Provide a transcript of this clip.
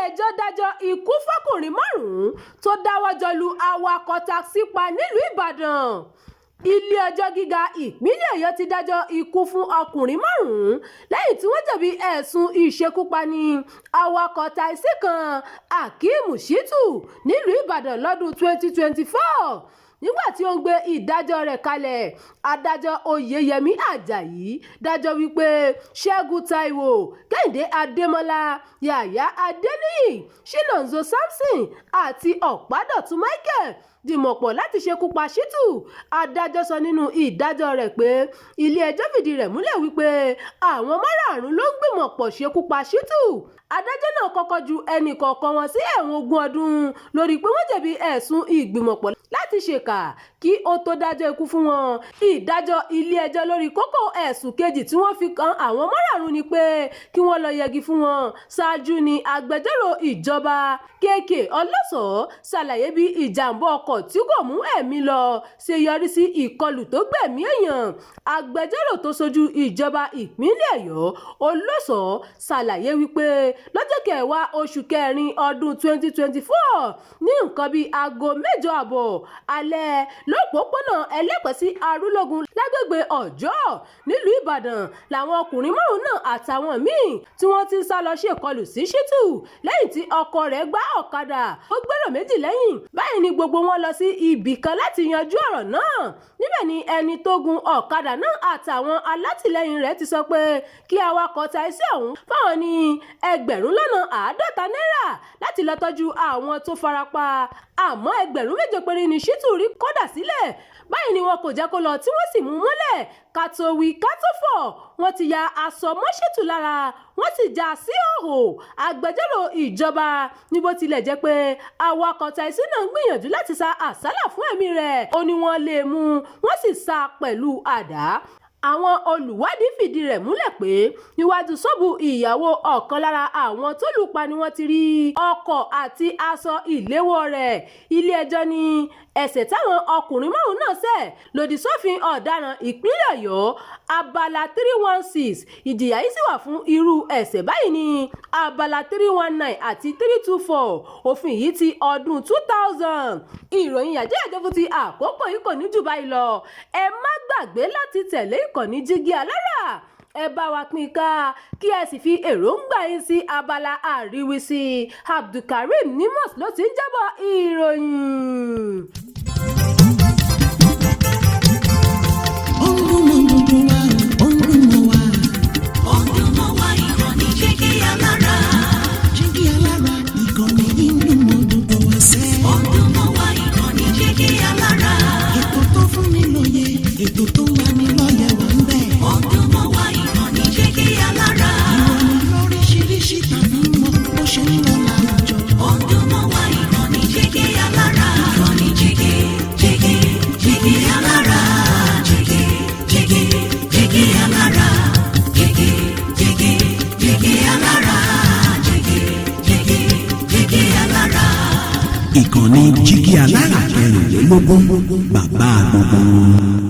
Ilé-ẹjọ́ dájọ́ ikú fọkùnrin márùn-ún tó dáwọ́ jọ lu awakọ̀ táṣí pa nílùú Ìbàdàn. Ilé-ẹjọ́ Gíga Ìpínlẹ̀ Ọ̀yọ́ ti dájọ́ ikú fún ọkùnrin márùn-ún lẹ́yìn tí wọ́n jẹ̀bi ẹ̀sùn ìṣekúpani awakọ̀ táìsì kan, Hakeem Shittu, nílùú Ìbàdàn lọ́dún 2024. Nígbà tí ó ń gbé ìdájọ́ rẹ̀ kalẹ̀, Adájọ́ Oyèyẹmí Àjàyí dájọ́ wípé Ṣẹ́gun Táíwò, Kẹ́hìndé Adémọ́lá, Yàyà Adéníyì, Chinonso Samson àti Ọ̀pádọ̀tun Michael gbìmọ̀pọ̀ láti ṣekú pa Shittu. Adájọ́ sọ nínú ìdájọ́ rẹ̀ pé ilé-ẹjọ́ fìdí rẹ̀ múlẹ̀ wípé àwọn márààrún ló ń gbìmọ̀pọ̀ ṣekú pa Shittu. Adájọ́ náà kọ́kọ́ ju ẹnì kọ̀ọ̀kan wọn sí ẹ̀wọ̀n 20 ọdún lórí pé wọ́n jẹ̀bi ẹ̀sùn ìgbìmọ̀pọ̀ láti ṣèkà kí ó tó dájọ́ ikú fún wọn. Ìdájọ́ ilé-ẹjọ́ lórí kókó ẹ̀sùn kejì tí wọ́n fi kan àwọn márààrún ni pé kí wọ́n lọ́ọ́ yẹgi fún wọn. Ṣáájú ni agbẹjọ́rò ìjọba, KK Ọlọ́sọ̀ọ́, ṣàlàyé bí ìjàm̀bá ọkọ̀ tí kò mú ẹ̀mí lọ ṣe yọrí sí ìkọlù tó gbẹ̀mí èèyàn. Agbẹjọ́rò tó ṣojú ìjọba ìpínlẹ̀ Ọ̀yọ́, Ọlọ́sọ̀ọ́, ṣàlàyé wípé lọ́jọ́ kẹwàá oṣù kẹrin ọdún 2024 ní nǹkan bíi aago 8 ààbọ̀ alẹ́ lọ́pọ̀pọ̀nà Ẹlẹ́pẹ̀ sí Arúlógún lágbègbè Ọjọ́ọ̀ nílùú Ìbàdàn làwọn ọkùnrin márùn-ún náà àtàwọn míì tí wọ́n ti ń sá lọ ṣèkọlù sí Shittu lẹ́yìn tí ọkọ rẹ̀ gbá ọ̀kadà ó gbèrò méjì lẹ́yìn. Báyìí ni gbogbo wọn lọ sí ibì kan láti yanjú ọ̀rọ̀ náà. Níbẹ̀ ni ẹni tó gun ọ̀kadà náà àtàwọn alátìlẹyìn rẹ̀ ti sọ pé kí awakọ̀ táìsì ọ̀hún fáwọn ní 50,000 náírà láti lọ́ọ́ tọ́jú àwọn tó farapa, àmọ́ 8,000 péré ní Shittu rí kódà sílẹ̀. Báyìí ni wọn kò jẹ́ kó lọ tí wọ́n sì mú un mọ́lẹ̀. Ká tó wí ká tó fọ̀, wọ́n ti ya aṣọ mọ́ Shittu lára, wọ́n sì já a sí ìhòòhò. Agbẹjọ́rò ìjọba ní bó tilẹ̀ jẹ́ pé awakọ̀ táìsì náà ń gbìyànjú láti sá àsálà fún ẹ̀mí rẹ̀, ó ní wọ́n lé e mú, wọ́n sì sá a pẹ̀lú àdá. Àwọn olùwádìí fìdí rẹ̀ múlẹ̀ pé níwájú ṣọ́ọ̀bù ìyàwó ọ̀kan lára àwọn tó lù pa ni wọ́n ti rí ọkọ̀ àti aṣọ ìléwọ́ rẹ̀. Ilé-ẹjọ́ ní ẹ̀ṣẹ̀ táwọn ọkùnrin márùn-ún náà ṣẹ̀ lòdì sófin ọ̀daràn ìpínlẹ̀ Ọ̀yọ́, abala 316. Ìjìyà yìí sì wà fún irú ẹ̀ṣẹ̀ báyìí ní abala 319 àti 324 òfin yìí ti ọdún 2000. Ìròyìn yàjóyàjó fún ti àkókò yìí kò ní jù báyìí lọ. Ẹ má gbàgbé láti tẹ̀lé ìkànnì Jígí Alára, ẹ bá wa pín ká, kí ẹ sì fi èròǹgbà yín sí abala àríwísí. Abdulkareem Nimos ló ti ń jábọ̀ ìròyìn. Ó ń dún mọ́ gbogbo wa, ó ń dún mọ́ wa. Ó ń dún mọ́ wa, ìkànnì Jígí Alára. Jígí Alára, ìkànnì yìí ń dún mọ́ gbogbo wa sẹ́. Ó ń dún mọ́ wa, ìkànnì Jígí Alára. Ètò tó fún ni lóye, ètò tó ń lani lọ́yẹ̀ wà ń bẹ̀. Ó ń dún mọ́ wa, ìkànnì Jígí Alára. Ìròyìn lóríṣiríṣi tàbí mọ́ bó ṣe ń lọ láwùjọ. Ó ń dún mọ́ wa, ìkànnì Jígí Alára. Ìkànnì Jígí, Jígí, Jígí Alára. Jígí, Jígí, Jígí Alára. Jígí, Jígí, Jígí Alára. Jígí, Jígí, Jígí Alára. Ìkànnì Jígí Alára 24, bàbá gbogbo wọn.